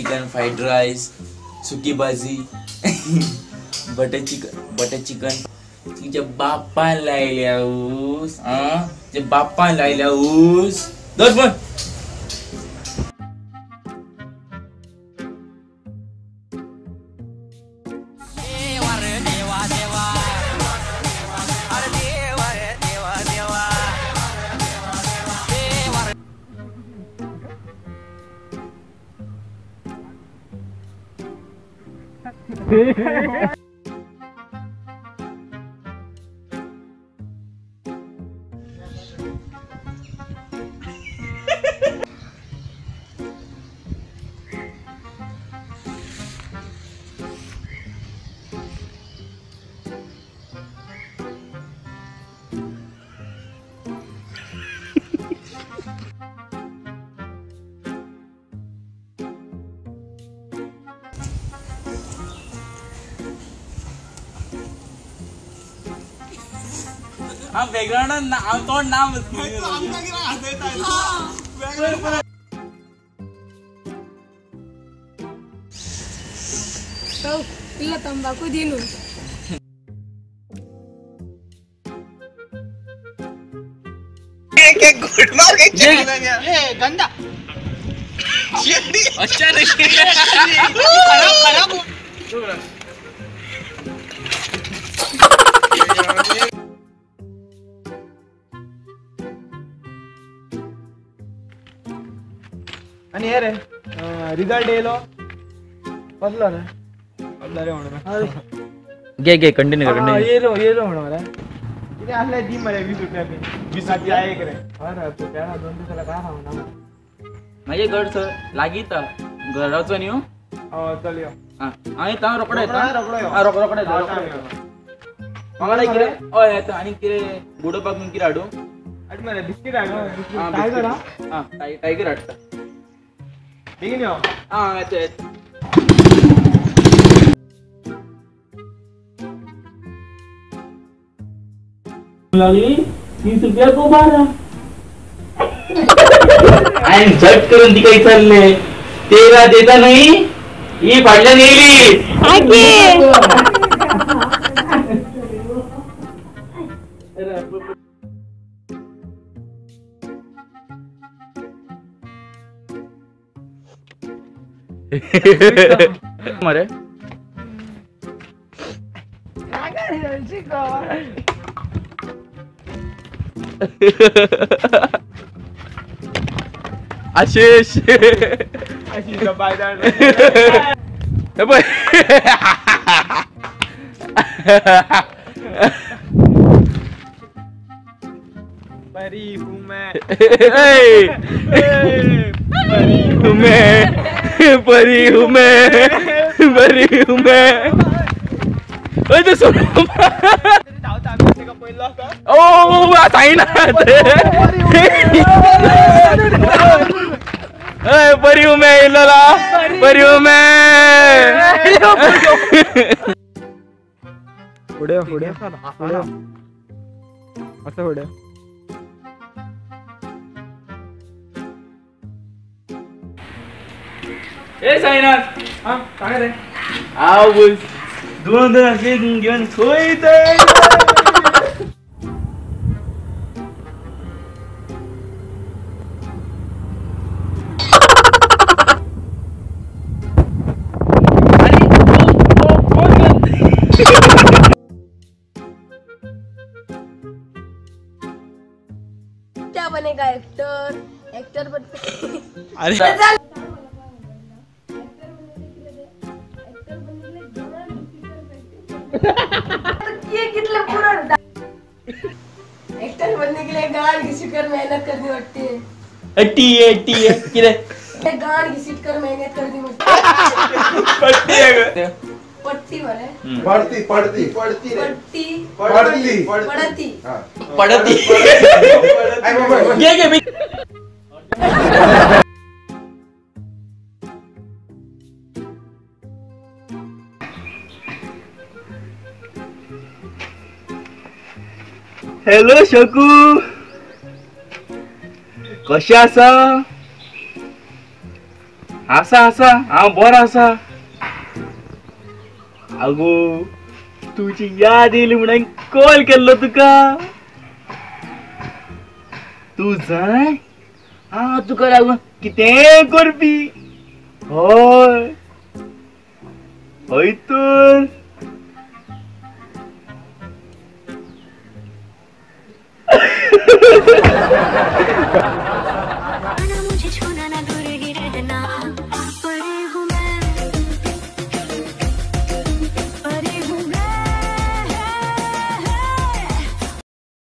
Chicken fried rice, सुकी भाजी, butter chicken, butter chicken. तुझ्या बापान लायल्या ऊस, आ तुझ्या बापान लायल्या ऊस. दोन पण हा बॅकग्राऊंड तोंड नाम इल्ला तंबाखू दिनू. गंदा अच्छा नहीं खराब आणि हे रे रिझल्ट येलो कसलो रे कसलो रे म्हणून घे घे कंटिन्यू कर कंटिन्यू. येलो येलो म्हणून रे किती असले दी मरे 20 रुपया बी 20 रुपया एक रे. अरे रुपया दोन दिवसाला काय खाऊ ना माझे घर सर लागीत घराचो न्हू. हो चल यो. हां हांव येता रोकडो येता रोकडो. हां रोकडो रोकडो येता. वांगडा कितें हय येता. आनी कितें गुडोपाक बीन कितें हाडूं? हाड मरे बिस्कीट हाड. टायगर. हां टायगर हाडटा बेगीन यो. हां येता येता. लागली 30 रुपया को 12. आणि झट करून ती काही चालले तेला देता नाही ही फाटल्यान येयली. मरे आशिष आशिष बाय. परी हूँ मैं, परी हूँ मैं, परी हूँ मैं, परी हूँ मैं. ओय तो सुन ओ साईनाथ परी हूँ मैं इल्ला परी हूँ मैं. पुढे पुढे पुढे असं पुढे. ए साईनाथ हा काय रे आव बोल दोन दोन असले घेऊन सोय. क्या बनेगा एक्टर? एक्टर बनते. अरे ये कितने पूरा एक्टर बनने के लिए गान घिसीट कर मेहनत करनी पड़ती है. टी ए टी ए किधर गान घिसीट कर मेहनत करनी पड़ती है. पट्टी है पट्टी वाले पड़ती पड़ती पड़ती पट्टी पड़ती पड़ती पड़ती ये हॅलो शकू, कशें आसा? आसा आसा हांव बरो आसा. आगो तुजी याद येयली म्हणून कॉल केल्लो तुका. तूं जाय हांव तुका लागून कितेंय करपी. हय हय तर.